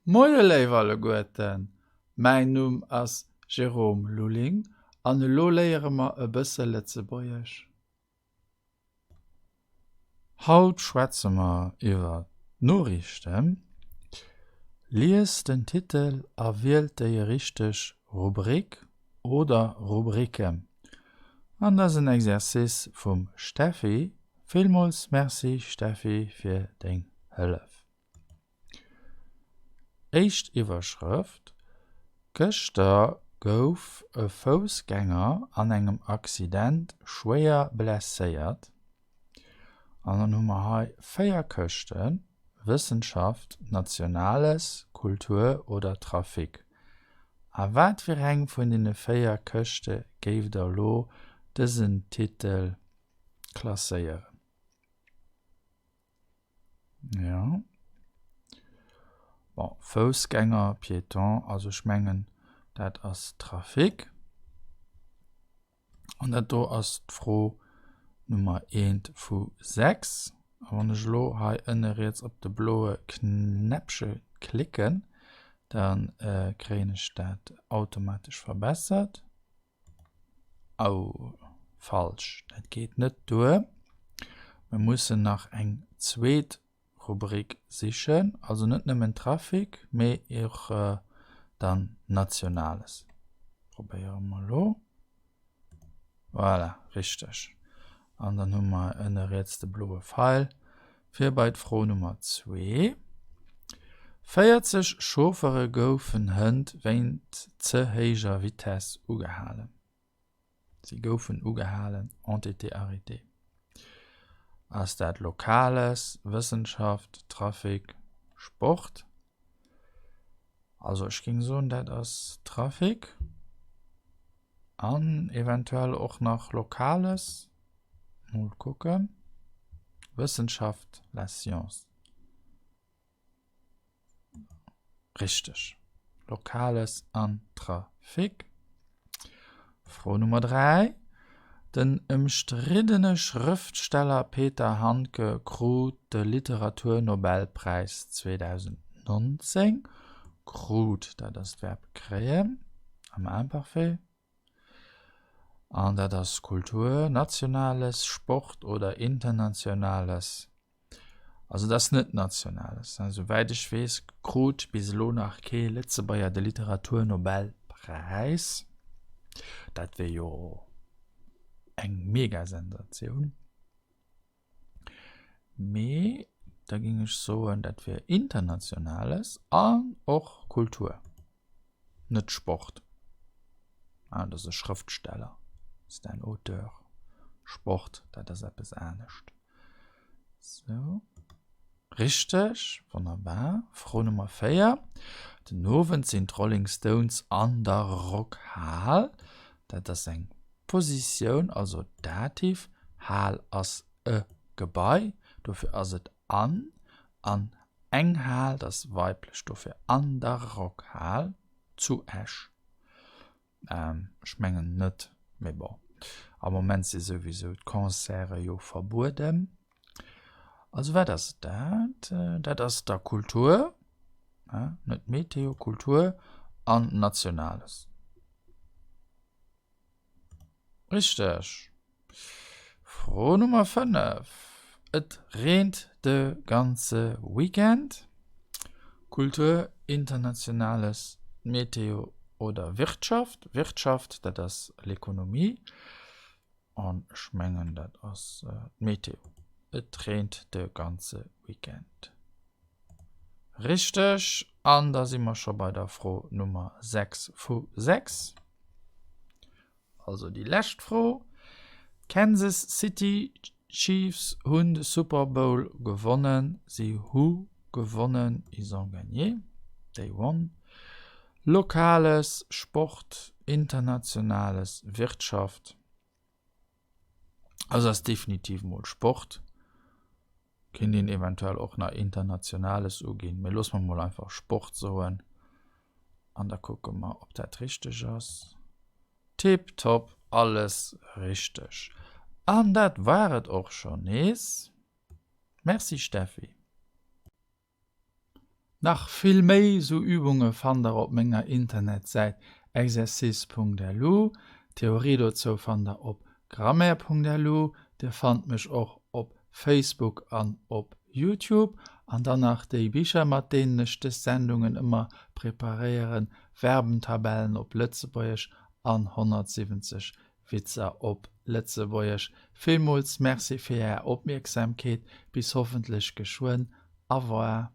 Moie léif alleguerten, mäin Numm ass Jérôme Lulling an elo léiere mer e bësse Lëtzebuergesch. Haut schwätze mer iwwer d'Noriichten. Liest den Titel a wielt déi richteg Rubrik oder Rubriken. An dat ass en Exercice vum Steffi. Villmools Merci Steffi fir deng Hëllef. Éischt Iwwerschrëft, Gëschter gouf e Foussgänger an engem Accident schwéier blesséiert. An dann hu mer hei 4 Këschten, Wëssenschaft, Nationales, Kultur oder Trafic. A wat fir eng vun deene 4 Këschte géift der elo dësen Titel klasséieren? Ja. Bon, Foussgänger, Piéton, also ech mengen, dat ass Trafic. An dat do ass d'Fro Nummer eent vu 6. A wann ech elo hei ënne riets op de bloe Knäppche klicken, dann äh, kréien ech dat automatesch verbessert. Au, falsch, dat geet net duer. Mir mussen nach eng zweet Rubrik sichen, also net nëmmen Trafic, mee och dann Nationales. Probéiere mer elo. Voilà, richteg. An dann hu mer ënne riets de bloe Feil fir bei d'Fro Nummer zwee. 40 Chauffere goufen hënt wéint ze héijer Vitess ugehalen. Si goufen ugehalen, ont été arrêtés. Ass dat Lokales, Wëssenschaft, Trafic, Sport? Also ech géing soen, dat ass Trafic an eventuell och nach Lokales. Mol kucken. Wëssenschaft, la science. Richteg. Lokales an Trafic. Fro Nummer 3. Den ëmstriddene Schrëftsteller Peter Handke krut de Literaturnobelpräis 2019. Krut, dat ass d'Verb kréien am Imparfait. An dat ass Kultur, Nationales, Sport oder Internationales. Also dat ass net Nationales. Souwäit ech weess, krut bis elo nach kee Lëtzebuerger de Literaturnobelpräis. Dat wier jo eng Megasensatioun. Mee da géing ech soen, dat wier Internationales an och Kultur, net Sport. Ah, dat ass e Schrëftsteller, c'est un auteur. Sport, dat ass eppes anescht. Sou. Richteg, wonnerbar. Fro Nummer 4. Den Owend sinn d'Rolling Stones an der Rockhal. Dat ass eng Positioun, also Dativ. Hal ass e Gebai, dofir ass et an. An eng Hal, dat ass weiblech, dofir an der Rockhal zu Esch. Ech mengen net, mee bon. Am Moment si souwisou d'Concerte jo verbueden. Also wat ass dat? Dat ass da Kultur, net Meteo, Kultur an Nationales. Richteg. Fro Nummer 5, Et reent de ganze Weekend. Kultur, Internationales, Meteo oder Wirtschaft? Wirtschaft, dat ass l'Economie. An ech mengen, dat ass d'Meteo. Et reent de ganze Weekend. Richteg. An da si mer scho bei der Fro Nummer 6 vu 6. Also déi lescht Fro, D'Kansas City Chiefs hunn de Super Bowl gewonnen. Si hu gewonnen, ils ont gagné, they won. Lokales, Sport, Internationales, Wirtschaft. Also ass definitiv mol Sport. Kinnt een eventuell och nach Internationales uginn, mee loosse mer mol einfach Sport soen an da kucke mer, ob dat richteg ass. Tiptop, alles richteg. An dat war et och schonn nees. Merci Steffi. Nach vill méi sou Übunge fannt der op menger Internetsäit exercice.lu. D'Theorie dozou fannt der op grammaire.lu. Dir fannt mech och op Facebook an op Youtube. An dann nach déi Bicher mat deenen ech dës Sendungen ëmmer preparéieren, Verbentabellen op Lëtzebuergesch an 170 Witzer op Lëtzebuergesch. Villmools Merci fir Är Opmierksamkeet. Bis hoffentlech geschwënn. Au revoir.